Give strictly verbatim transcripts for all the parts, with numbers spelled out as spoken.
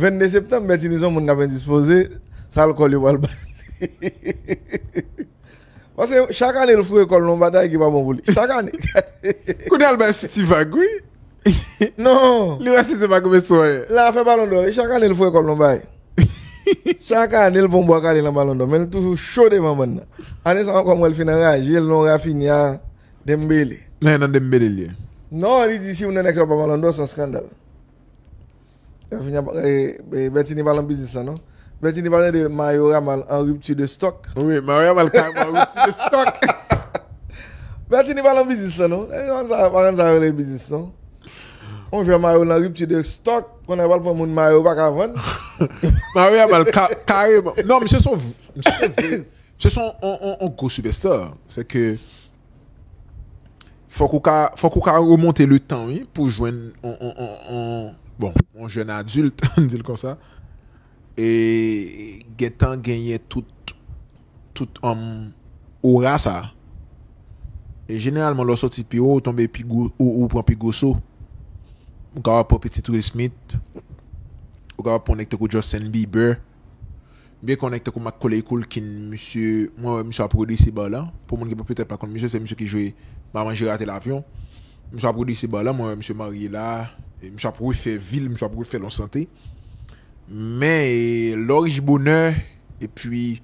Vennde septanm, Bertinie se yon moun k ap endispoze, sa alkòl yo pral ba li. Paske chak ane l foure kò l nan yon batay ki pa bon pou li. Chak ane. Kounye a l bay City vag, wi. Non. Li wè City vag, men soyè. La fè Balon dò, e chak ane l foure kò l nan yon bagay. Chak ane l pran bwa kale nan Balon dò, men l toujou cho devan bann nan. Ane sa ankò, mwen l fin anraje l nan Rafinha, Dembélé. Nan, nan Dembélé li ye. Non, li di si ou nan nèg sa pa Balon dò, se yon skandal. Rafinha, eh, eh, Bertinie pa nan biznis la, non. Bertinie pa tande Mario Ramal an rupture de stock. Wi, Mario Ramal kareman an rupture de stock. Bertinie pa nan biznis la, non. E pa sa, pa sa rele biznis, non. On fè Mario nan rupture de stock, konnen pral pran moun Mario pa ka vann. Mario Ramal ka, kareman. Non, misye se yon, misye se yon, misye se yon, on, on, on gwo superstar. Se ke fòk ou ka, fòk ou ka remonte le tan, wi, pou jwenn on, on, on, on, bon, on jèn adilt, ann di l konsa, e gentan genyen tout, tout um, ora sa. E jeneralman, lè w soti pi wo, ou tonbe pi gwo, ou, ou pran pi gwo so. Ou kapab pran pitit Will Smith, ou kapab pran nèg tankou Justin Bieber, byen konnen tankou Macaulay Culkin, misye, mwen wè misye ap redrese ba la. Pou moun ki petèt pa konn misye, se misye ki jwe Maman j'ai raté l'avion. Misye ap redrese ba la, mwen wè misye marye la, e misye ap refè vi l, misye ap refè l an sante. Men, e, lè w rich bonè, epi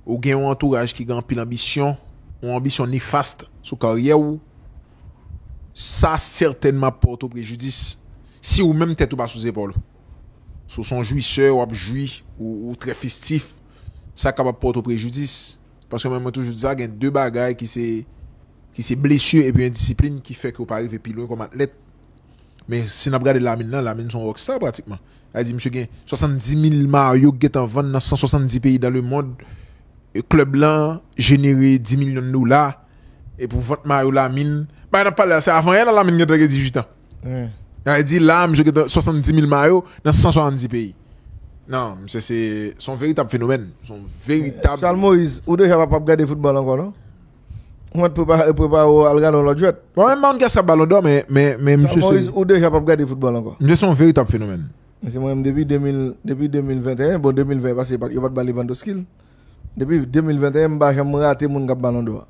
ou gen yon antouraj ki gen anpil anbisyon, yon anbisyon nefast sou karyè w, sa sètènman ap pòte w prejidis si ou menm tèt ou pa sou zepòl ou. Si w se yon jwisè, w ap jwi, ou, ou trè festif, sa kapab pòte w prejidis. Paske mwen, mwen toujou di sa, gen de bagay ki se, ki se blesi epi endisiplin ki fè ke w pa rive pi lwen kòm atlèt. Men si n ap gade Lamine nan, Lamine se yon rockstar pratikman. Sa vle di, misye gen swasanndis mil mayo ki gentan vann nan san swasanndis peyi dans le monde. E klèb lan jenere dis milyon dola. E pou vant mayo Lamine. Bagay n ap pale la, se avan yè la Lamine gentan gen dizuit an. Sa vle di la, misye gentan swasanndis mil mayo nan san swasanndis peyi. Non, misye se, se yon veritab fenomèn. Se yon veritab. Charles Moïse, ou deja pa p ap gade foutbòl ankò, non? Ou mèt prepare, prepare w al gade yon lòt jwèt. Mwen menm, m pa konn kiyès k ap Balon dò, men, men, men misye se. Charles Moïse, ou deja p ap gade foutbòl ankò. Misye se yon veritab fenomèn. Mesye, mwen menm, depi de mil, depi de mil venteyen, bon, de mil ven pase, yo pa t, yo pa t ba Lewandowski l. Depi de mil venteyen, m pa janm rate moun k ap Balon dò a.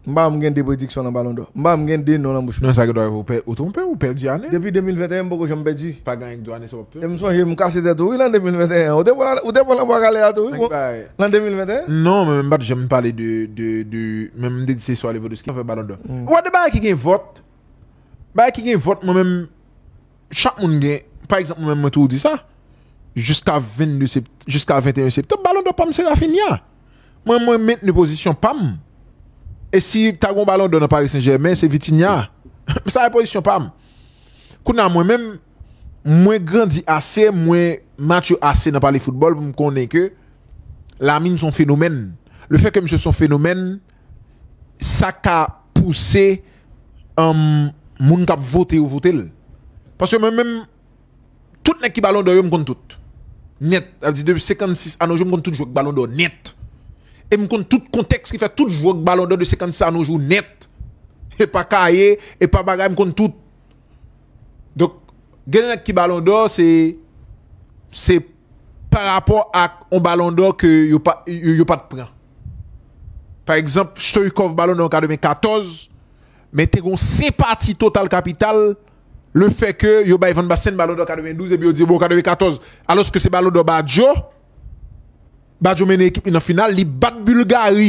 M pa janm gen de prediksyon nan Balon dò. M pa janm gen de non nan bouch mwen. Non, sa gen dwa rive, ou pè-, ou twonpe, ou pèdi ane. Depi de mil venteyen, m poko janm pèdi. Pa gen anyen k di ane, sa w ap fè. E m sonje, m kase tèt ou, wi, nan de mil venteyen. Ou te pran, ou te pran nan bwa kale a tou, wi. Nan de mil venteyen. Non, men m pa t janm pale de, de, de, men m te di se swa Lewandowski k ap fè Balon dò. Ou wè de bagay ki gen vòt. Bagay ki gen vòt, mwen menm, chak moun gen, pa egzanp, mwen menm, mwen toujou di sa, jiska vennde sept-, jiska venteyen septanm, Balon dò pa m se Rafinha. Mwen, mwen mentni pozisyon pa m. E si ta gen yon Balon dò nan Paris Saint-Germain, se Vitinha. Sa se pozisyon pa m. Kounye a, mwen menm, mwen grandi ase, mwen matye ase nan pale foutbòl pou m konnen ke Lamine se yon fenomèn. Le fè ke misye se yon fenomèn, sa ka pouse, um, moun k ap vote yo vote l. Paske mwen menm, tout nèg ki Balon dò yo, m konn tout. Nèt. Sa vle di, depi senkannsis a no jou, m konn tout jwè k Balon dò nèt. E m konn tout kontèks ki fè tout jwè k Balon dò de senkannsis a no jou nèt. E pa kaye, e pa bagay, m konn tout. Donk, gen nèg ki Balon dò, se, se pa rapò ak yon Balon dò ke yo pa, yo, yo pa t pran. Pa egzanp, Stoichkov Balon dò an katrevenkatòz, men te gen yon senpati total kapital le fè ke yo bay Van Basten Balon dò katrevendouz epi yo di, bon, katrevenkatòz. Alòske se Balon dò Badio, Badio mennen ekip li nan final, li bat Bilgari.